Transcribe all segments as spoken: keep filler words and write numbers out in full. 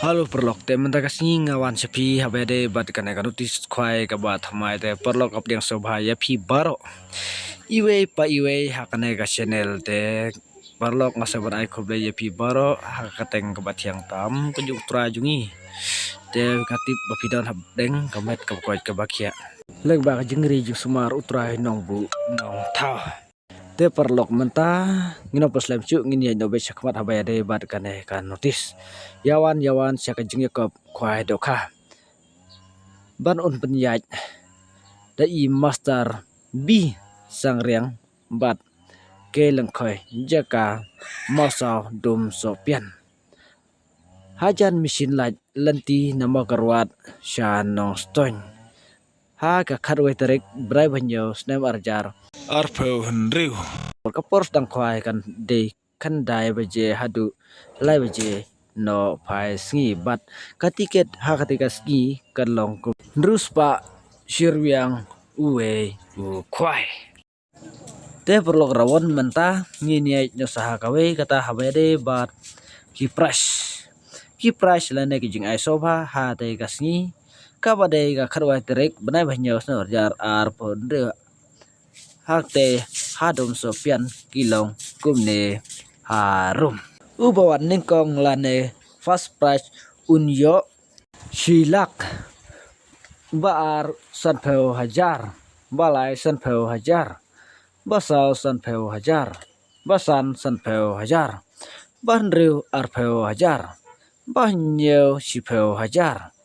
Hello paralok, te mynta ka sngi nga wan sha phi haba ïadei bad kane ka notice khwai kaba thymmai. Te paralok, ap deng sngewbha ïa phi baroh, iwei pa iwei ha kane ka channel. Te paralok, nga sngewbha ban ai khublei ïa phi baroh ha ka kyrteng kaba thiang tam ka jong U Trai jong ngi. Te nga tip ba phi don hapdeng ka met kaba koit kaba khiah. Lehse ba ka jingri jingsumar U Trai nongbuh nongthaw. Te paralok, mynta ngin ym pynslem shuh, ngin ïaid noh beit shakhmat haba ïadei bad kane ka notice. Ïa wan, ïa wan sha ka jingïakop khwai dohkha. Ban un pynïaid da i Master B Sangriang bad K Lyngkhoi jaka Mawsaw Dum Sohpian. Hajan Machine Lait lynti na Mawkyrwat sha Nongstoiñ. Ha ka khatwei tarik bnai ba hynñiew snem arhajar arphew hynriew. Ka por sdang khwai kan dei khyndai baje haduh lai baje nohphai sngi bad ka tiket ha kata ka sngi kan long kum hynriew spah shi ryngwiang uwei u khwai. Te paralok, rawan mynta ngin ïaid noh sa ha kawei kata haba ïadei bad ki prize. Ki prize lane ki jingai sngewbha ha kata ka sngi kaba dei ka khatwei tarik bnai ba hynñiew snem arhajar arphew hynriew. Ha kata ha Dum Sohpian ki long kumne harum. Uba wan nyngkong lane first prize un ïoh shi lak, ba ar sanphew hajar, ba lai sanphew hajar, ba saw sanphew hajar, ba san sanphew hajar, ba hynriew arphew hajar, ba hynñiew shiphew hajar,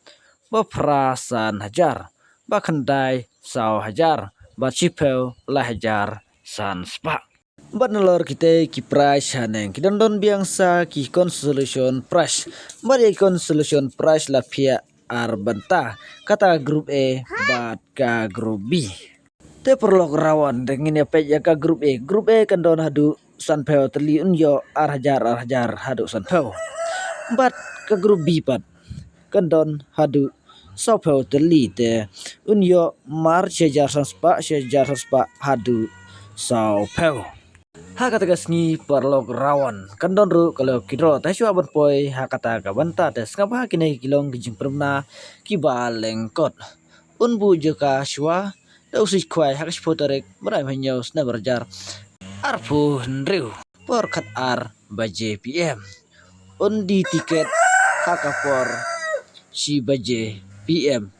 ba phra san hajar, ba khyndai saw hajar, ba shiphew lai hajar san spah. Bad nalor kita ki prize haneng ki don don biang sa ki consolation prize. Bad ïa ki consolation prize la phiah ar bynta, kata group A bad ka group B. Te paralok, rawan dang ngin ïa peit ïa ka group A. Group A kan don haduh sanphew tylli, un ïoh ar hajar ar hajar haduh sanphew. Bad ka group B pat kan don haduh sawphew tylli, te un ïoh mar shi hajar san spah, shi hajar san spah haduh sawphew. Ha kata ka sngi paralok, rawan kan don ruh ka lucky draw. Te shuwa ban poi ha kata ka bynta, te sngap ha kine ki long ki jingpynbna kiba lyngkot. Un buh jaka shuwa da u siej khwai ha ka shiphew tarik bnai ba hynñiew snem arhajar arphew hynriew por khatar baje P M. Un die tiket ha ka por shi baje P M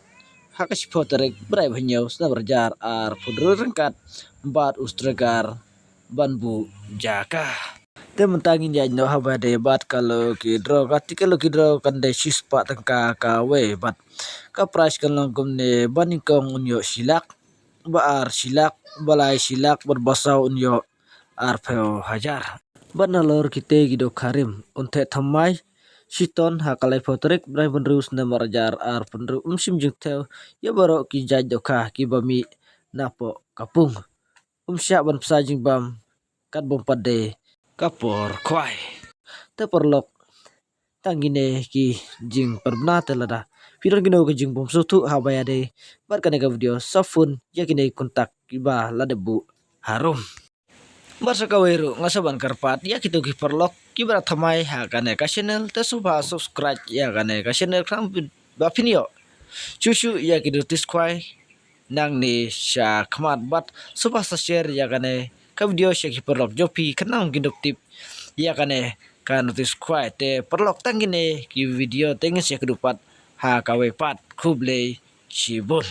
ha ka shiphew tarik bnai ba hynñiew snem arhajar arphew hynriew ryngkat bad u striker ban buh jaka. Te mynta ngin ïaid noh haba ïadei bad ka lucky draw. Ka tiket lucky draw kan dei shispah tyngka kawei bad ka prize kan long kumne: ba nyngkong un ïoh shi lak, ba ar shi lak, ba lai shi lak bad ba saw un ïoh arphew hajar. Bad nalor kita ki dohkha rim, un theh thymmai shiton ha ka laiphew tarik bnai ba hynriew snem arhajar arphew hynriew. Um shim jingthew ïa baroh ki jait dohkha kiba mih napoh ka pung. Um shah ban pynshai jingbam katba um pat dei ka por khwai. Te paralok, tang kine ki jingpynbna. Te lada phi don kino ki jingbymsngewthuh haba ïadei bad kane ka video, sa phone ïa kine ki contact kiba la dep buh harum. Bad sa kawei ruh, nga sa ban kyrpad ïa kito ki paralok kiba la thymmai ha kane ka channel, te sngewbha subscribe ïa kane ka channel khnang ba phin ïoh shuh shuh ïa ki notice khwai nangne shakhmat. Bad sngewbha sa share ïa kane ka video sha ki paralok jong phi khnang kin dup tip ïa kane ka notice khwai. Te paralok, tang kine ki video, te ngin sa ïakynduh pat ha kawei pat. Khublei shibun.